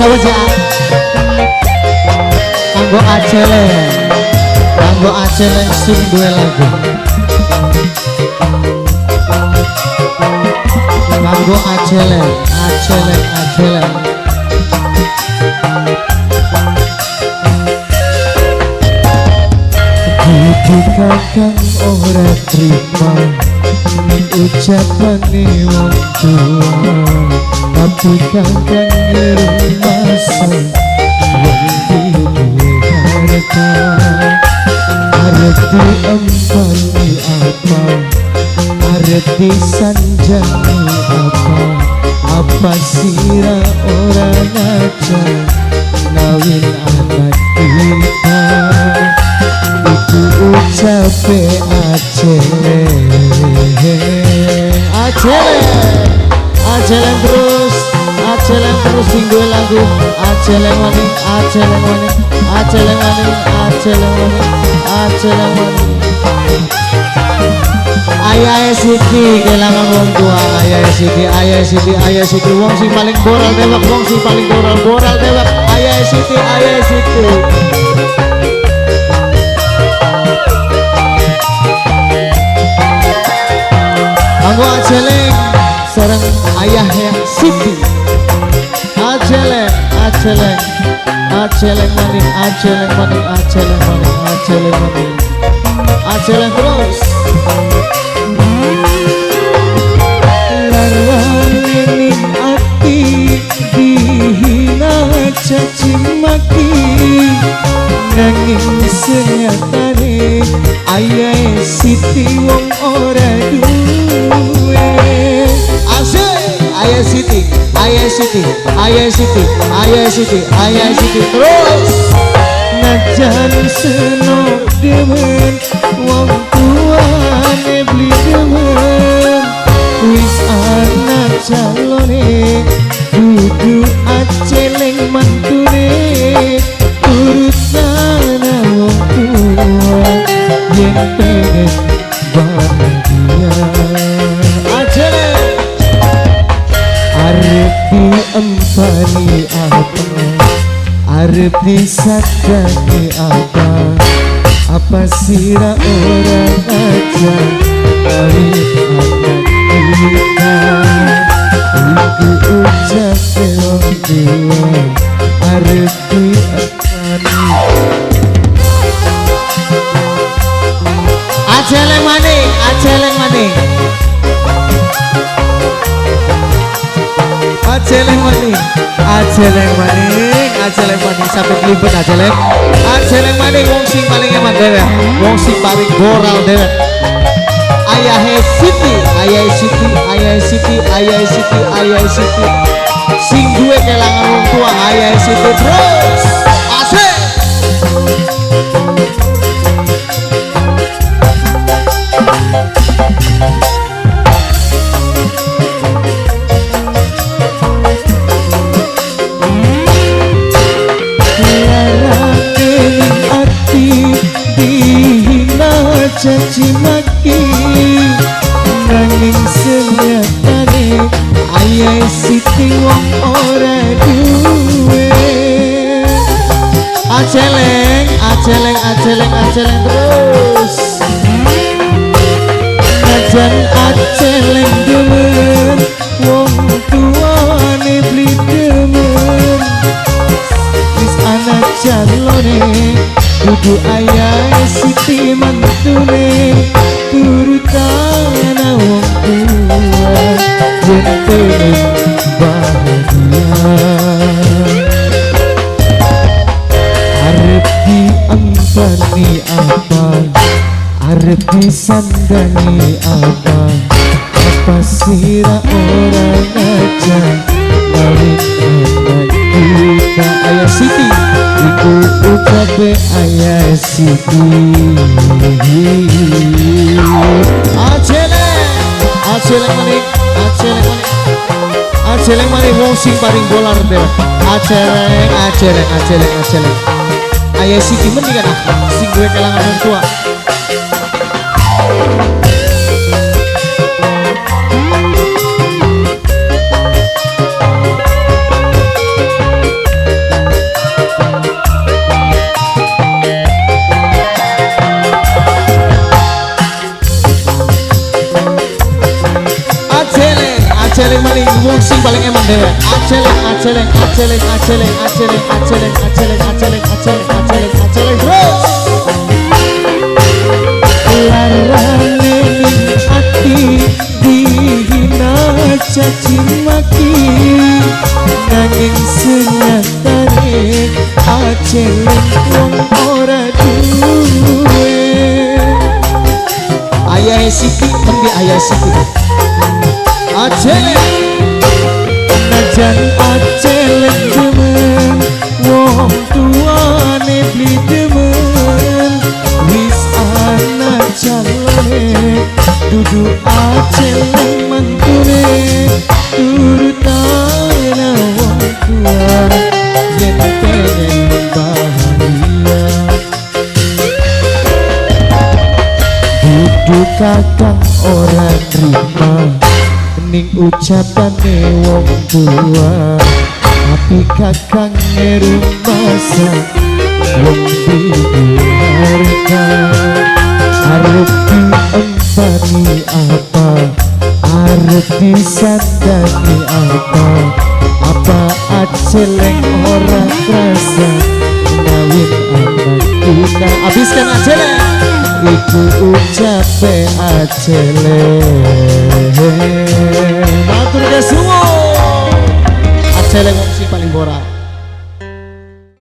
Saweja kanggo acele, kanggo acele sing duwe lagu, kanggo acele, acele, acele. Kudu kakang ora trima ning ucapane wong tuwa, tapi kakang ngrumasa wong duwe harta. Arep diempani apa, arep disanjangi apa, apa sira ora ngaca ngawin anak kita. Iku ucape acele, acele, aceleng terus, aceleng terus sing duwe lagu, aceleng maning, aceleng maning, aceleng maning, aceleng maning, aceleng maning. Ayahe Siti kelangan wong tua, ayahe Siti, ayahe Siti, ayahe Siti, wong sing paling boral dewek, wong sing paling boral, boral dewek, ayahe Siti, ayahe Siti. Anggo aceleng sareng ayahnya Siti. Aceleng, aceleng, aceleng maning, aceleng maning, aceleng maning, aceleng maning, aceleng terus. Larane ning ati dihina caci maki, nanging senyatane ayahe Siti wong ora duwe. Asik, ayah Siti, ayah Siti, ayah Siti, ayah Siti, ayah Siti terus. Najan senok demen wong tuane beli demen, wis ana calone dudu aceleng mantune, turut ana wong tua yen pengen bahagia. Aceleng arep diempani apa, arep disandani apa, apa sira ora ngaca kawin anak kita. Iku ucape wong tua arep diempani. Aceleng maning, aceleng maning, aceleng maning, aceleng maning, aceleng maning sampai kelibet aceleng, aceleng maning wong sing paling eman dewek, wong sing paling boral dewek. Ayahe Siti, ayahe Siti, ayahe Siti, ayahe Siti, ayahe Siti, sing duwe kelangan wong tua ayahe Siti terus. Asik. Caci maki, nanging senyatane ayahe Siti wong ora duwe. Aceleng, aceleng, aceleng, aceleng terus. Najan aceleng demen wong tuane beli demen, wis ana calone dudu ayahe Siti mantune, turutana wong tua yen pengen bahagia. Arep diempani apa, arep disandani apa, apa sira ora ngaca kawin anak kita. Ayah Siti, iku ucape ayah Siti. Aceleng, aceleng maning, aceleng maning, Aceleng maning wong sing paling bolar dewek. Aceleng, aceleng, aceleng, aceleng. Ayah Siti mendingan ah, sing gue kelangan wong tua. Aceleng maning wong sing paling eman dewek. Aceleng, aceleng, aceleng, aceleng, aceleng, aceleng, aceleng, aceleng, aceleng, aceleng, aceleng terus. Larane ning ati dihina caci maki, nanging senyatane aceleng wong ora duwe. Ayah Siti, mendhi ayah Siti. Aceleng najan aceleng demen, wong tuane beli demen, wis ana calone dudu aceleng mantune, turutana wong tua yen pengen bahagia. Dudu kakang ora nrima ning ucapane wong tua, tapi kakang ngerumasa wong duwe harta. Arep diempani apa, arep disandangi apa, apa aceleng ora krasa ngawin anak kita. Habiskan aceleng, iku ucape aceleng. Matur kesuwun. Aceleng wong sing paling borak.